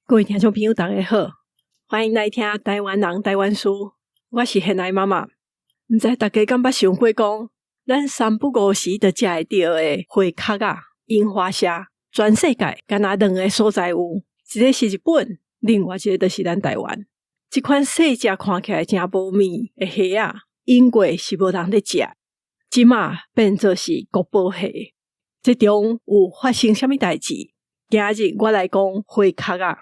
各位聽眾朋友，大家好，歡迎來聽台灣人台灣事。我是現代媽媽，毋知大家敢捌想過講，咱三不五時就食會著的花殼仔、櫻花蝦，全世界干焦兩個所在有，一个是日本，另外一个就是咱台灣。這款細隻看起來誠無味的蝦仔，英國是無人咧食，這馬變做是國寶蝦。這中有發生啥物代誌？今日我來講花殼仔。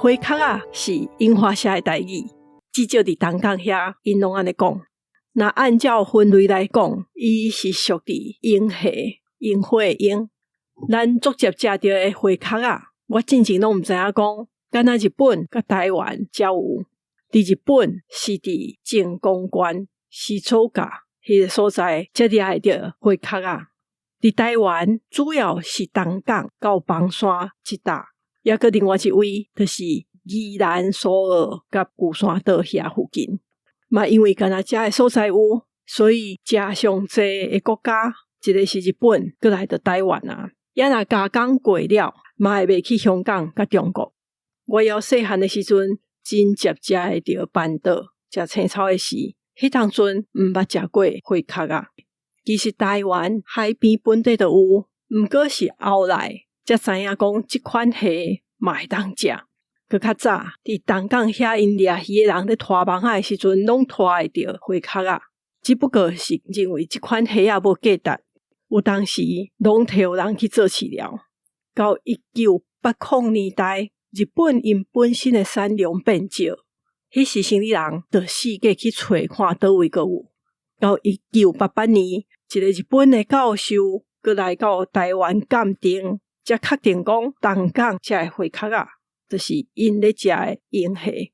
花殼仔是櫻花蝦的台語，至少佇東港遐，𪜶攏按呢講。若按照分類來講，伊是屬佇櫻蝦，櫻花的櫻。咱足捷食著的花殼仔，我進前攏毋知影講，敢若日本佮台灣才有。佇日本是佇靜岡縣靜岡彼個所在才掠會著花殼仔。佇台灣主要是東港到枋山這搭。抑閣另外一位，就是宜蘭蘇澳佮龜山島遐附近，嘛因為干焦遮个所在有，所以食上濟的國家，一个是日本，閣來就台灣啊。抑若加工過了，嘛會賣去香港佮中國。我猶細漢的時陣，真捷食會著辦桌食青草的時，彼當陣毋捌食過花殼仔。其實台灣海邊本底就有，毋過是後來。才知影講，這款蝦嘛會當食。閣較早，佇東港遐𪜶掠魚的人咧拖網仔的時陣，攏拖會著花殼仔。只不過是認為這款蝦仔無價值，有當時攏提予人去做飼料。到1980年代，日本𪜶本身的產量變少，彼時生理人就四界去揣看佗位閣有。到1988年，一個日本的教授閣來到台灣鑑定。才確定講，東港遮的花殼仔，就是𪜶咧食的櫻蝦。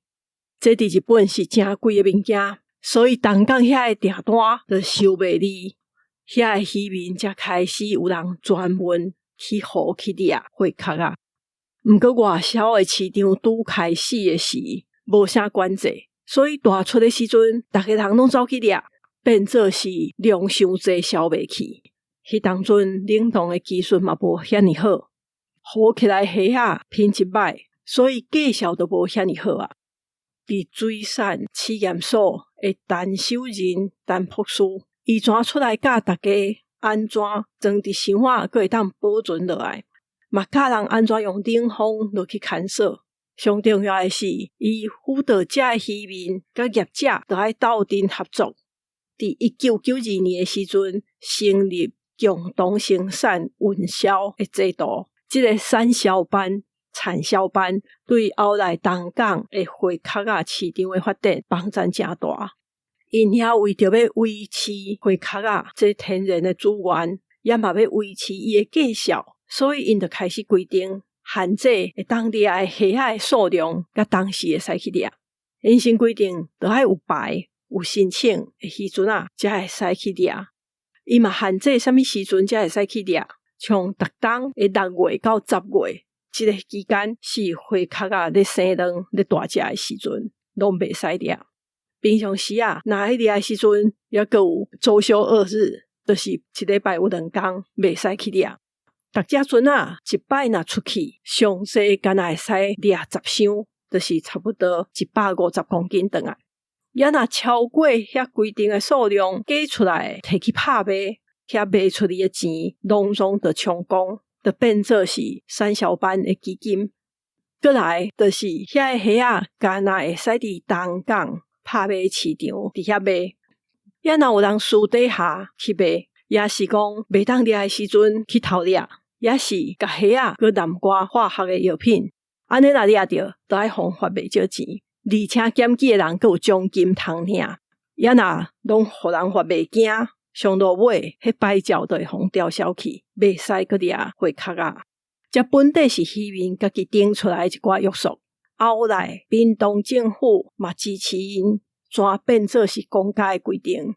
這佇日本是誠貴的物件，所以東港遐的訂單就收袂離，遐的漁民才開始有人專門去湖去掠花殼仔。毋過外銷的市場拄開始的時，無啥管制，所以大出的時陣，逐个人攏走去掠，變做是量傷濟，銷袂去。彼當陣冷凍的技術嘛無遐爾好，好起來蝦仔品質歹，所以價數就無遐爾好啊。佇水產試驗所的陳守仁陳博士，伊怎出來教大家按怎裝佇箱仔，閣會當保存落來，嘛教人按怎用冷風落去乾燥。上重要的是，伊輔導遮的漁民佮業者，著愛鬥陣合作。佇1992年的時陣，成立。共同生產運銷的制度，這個產銷班、產銷班對後來東港的花殼仔市場的發展幫助誠大。𪜶遐為著欲維持花殼仔這天然的資源，也嘛欲維持伊的價數，所以𪜶就開始規定限制會當掠的蝦仔的數量，佮當時會使去掠。𪜶先規定，著愛有牌、有申請的漁船仔，才會使去掠。伊嘛限制啥物時陣才會使去掠，像逐冬的6月到10月，這個期間是花殼仔咧生卵、咧大隻的時陣，攏袂使掠。平常時啊，若愛掠的時陣，抑閣有週休二日，就是一禮拜有兩工袂使去掠。逐隻船仔一擺若出去，上濟干焦會使掠10箱，就是差不多150公斤轉來。抑若超過遐規定的數量，加出來提去拍賣，遐賣出去的錢，攏總就充公，就變做是產銷班的基金。閣來就是遐个蝦仔，干焦會使佇東港拍賣市場佇遐賣。抑若有人私底下去賣，抑是講袂當掠的時陣去偷掠，抑是共蝦仔閣濫加化學的藥品，按呢若掠著，就愛予罰袂少錢。而且檢舉的人閣有獎金通領，抑若攏予人罰袂驚，上落尾，彼牌照就會予吊銷去，袂使閣掠花殼仔。這本底是漁民家己定出來一寡約束，後來屏東政府嘛支持𪜶，轉變做是公家的規定。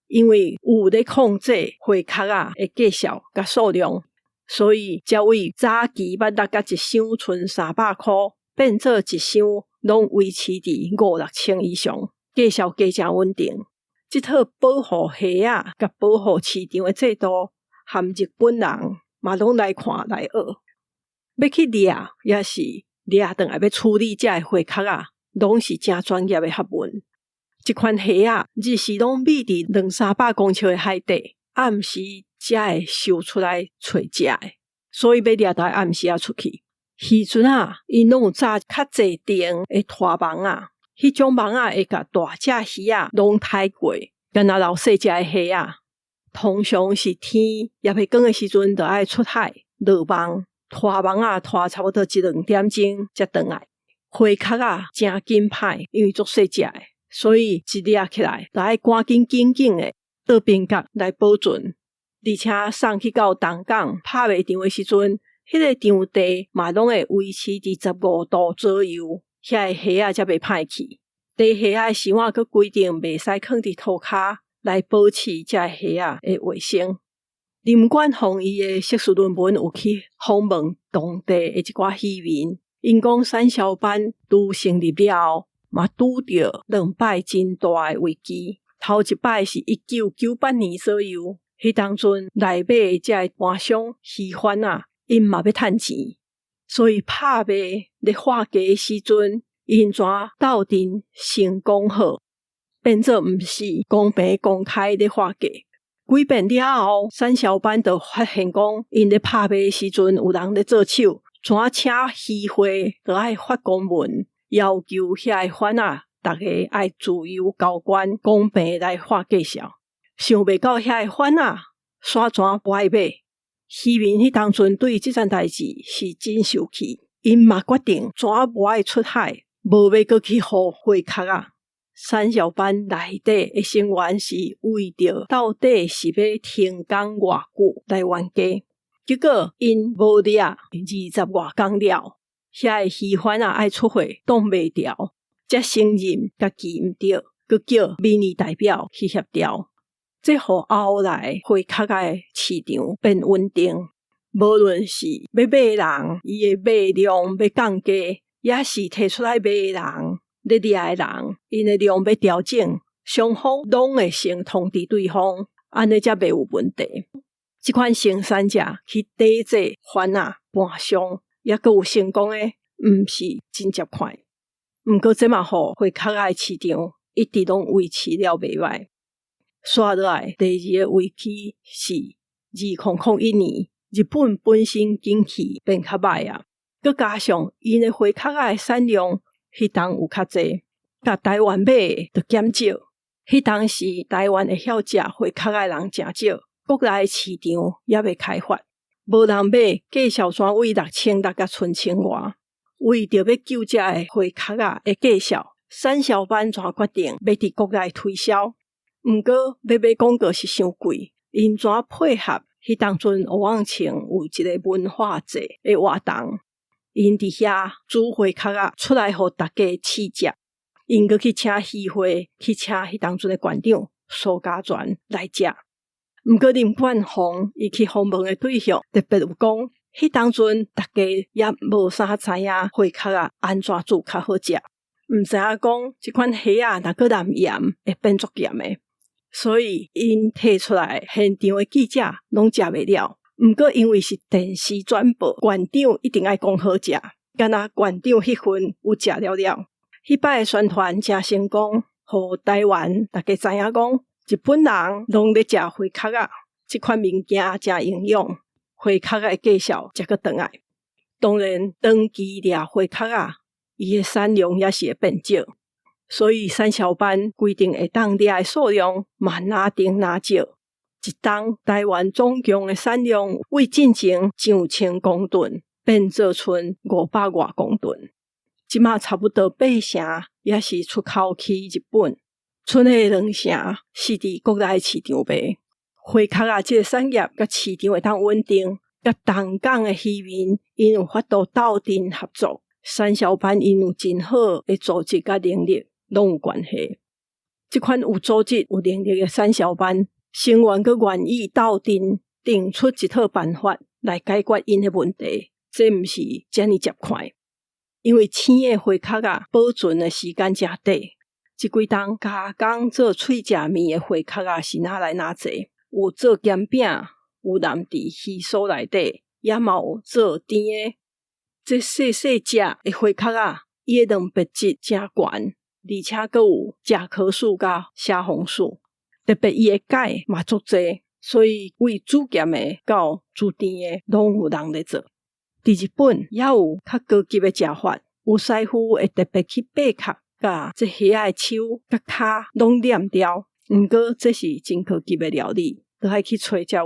因為有咧控制花殼仔的價數佮數量，所以才為早期捌落甲一箱賰300箍，變做一箱攏維持佇五六千以上，價數加誠穩定。這套保護蝦仔佮保護市場的制度，含日本人嘛攏來看來學。欲去掠，抑是掠轉來欲處理這个花殼仔，攏是誠專業的學問。這款蝦仔日時攏覕佇兩三百公尺的海底，暗時才會游出來揣食的，所以欲掠著愛暗時仔出去。漁船仔𪜶攏有紮較濟重的拖網仔，彼種網仔會共大隻魚仔攏刣過，干焦留細隻的蝦仔。通常是天猶未光的時陣，就愛出海落網，拖網仔拖差不多一兩點鐘才轉來。花殼仔誠緊歹，因為足細隻的，所以一掠起來，就愛趕緊緊緊的倒邊角來保存，而且送去到東港拍賣場的時陣，彼個場地嘛攏會維持佇15度左右，遐个蝦仔才袂歹去。提蝦仔的時碗閣規定袂使囥佇塗跤，來保持這个蝦仔的衛生。林冠鴻伊的碩士論文有去訪問當地的一寡漁民，𪜶講產銷班拄成立了後，嘛拄著兩擺真大的危機。頭一擺是1998年左右，彼當陣來買的這个盤商魚販仔，𪜶嘛欲趁錢，所以拍賣咧劃價的時陣，𪜶怎鬥陣成講好，變做毋是公平公開咧劃價。幾遍了後，產銷班就發現講，𪜶咧拍賣的時陣有人咧做手，怎請漁會就愛發公文，要求遐个販仔，逐家愛自由交關，公平來劃價數。想袂到遐個販仔，煞怎無愛買。漁民彼當陣對這件代誌是真受氣，𪜶嘛決定怎無愛出海，無欲閣去予花殼仔。產銷班內底的成員是為著到底是欲停工偌久來冤家，結果𪜶無掠20外工了，遐個魚販仔愛出貨擋袂牢，才承認家己毋對，閣叫民意代表去協調，這予後來花殼仔的市場變穩定。無論是欲買人，伊的買量欲降低，抑是提出來賣的人，咧掠的人，𪜶的量欲調整，雙方攏會先通知對方，按呢才袂有問題。這款生產者去抵制販仔盤商，抑閣有成功的，毋是真捷看。毋過這嘛予花殼仔的市場一直攏維持了袂䆀。紲落來第二个危機是2001年，日本本身景氣變較䆀啊，閣加上𪜶的花殼仔的產量，彼當有較濟，共台灣買的就減少。彼當時台灣會曉食花殼仔的人誠少，國內市場猶未開發，無人買，價數怎為6600甲賰千外。為著欲救這個花殼仔的價數，產銷班怎決定欲佇國內推銷？毋過欲買廣告是傷貴，𪜶怎配合？彼當陣蚵仔墘有一个文化節的活動。𪜶佇遐煮花殼仔出來，予大家試食。𪜶閣去請漁會，去請彼當陣的館長蘇家全來食。毋過林冠鴻伊去訪問的對象特別有講，彼當陣大家也無啥知影花殼仔按怎煮較好食，毋知影講這款蝦仔若閣淋鹽會變足鹹的，所以𪜶提出來現場的記者攏食袂了。毋過因為是電視轉播，館長一定愛講好食，敢若館長彼份有食了了。彼擺的宣傳誠成功，予台灣大家知影講，日本人攏咧食花殼仔，這款物件誠營養，花殼仔的價數才閣轉來。當然，長期掠花殼仔，伊的產量也是會變少，所以產銷班規定會當掠的數量嘛若定若少。一冬台灣總共的產量為進前上千公噸變做賰500外公噸。這馬差不多八成也是出口去日本，賰的兩成是佇國內市場賣。花殼仔這个產業佮市場會當穩定，佮東港的漁民𪜶有法度鬥陣合作，產銷班𪜶有真好的組織佮能力，攏有關係。這款有組織、有能力的產銷班成員，閣願意鬥陣定出一套辦法來解決𪜶的問題，這毋是遮爾捷快。因為青的花殼仔保存的時間誠短，這幾冬加工做喙食麵的花殼仔是哪來哪濟？有做鹹餅，有淋佇魚酥內底，也嘛有做甜的。這細細隻的花殼仔，伊的蛋白質誠懸，而且閣有甲殼素佮蝦紅素，特別伊的鈣嘛足濟，所以為煮鹹的到煮甜的，攏有人咧做。佇日本也有較高級的食法，有師傅會特別去擘殼，共這蝦仔的手佮跤攏撿掉。毋過這是真高級的料理，都愛去揣才有。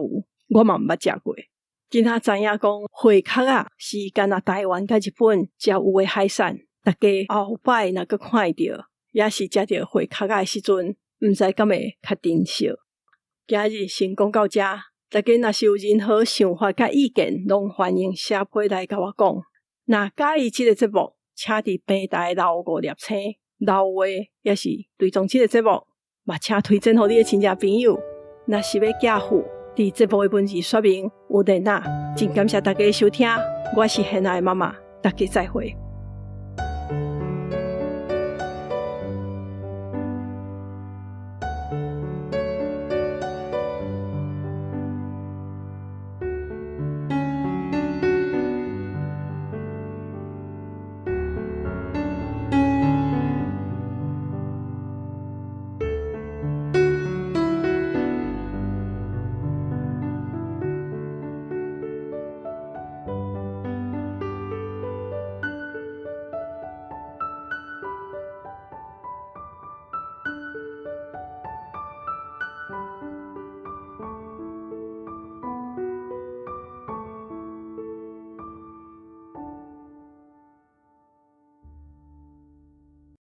我嘛毋捌食過。今仔知影講花殼仔是干焦台灣佮日本才有的海產，大家後擺若閣看著，抑是食著花殼仔的時陣，毋知敢會較珍惜。今日先講到遮，大家若是有任何想法佮意見，攏歡迎寫批來共我講。若佮意這个節目，請佇平台留五粒星，留話，抑是追蹤這个節目，嘛請推薦予你的親戚朋友。若是欲寄付，佇節目的文字說明有連結。真感謝大家的收聽，我是現愛媽媽，大家再會。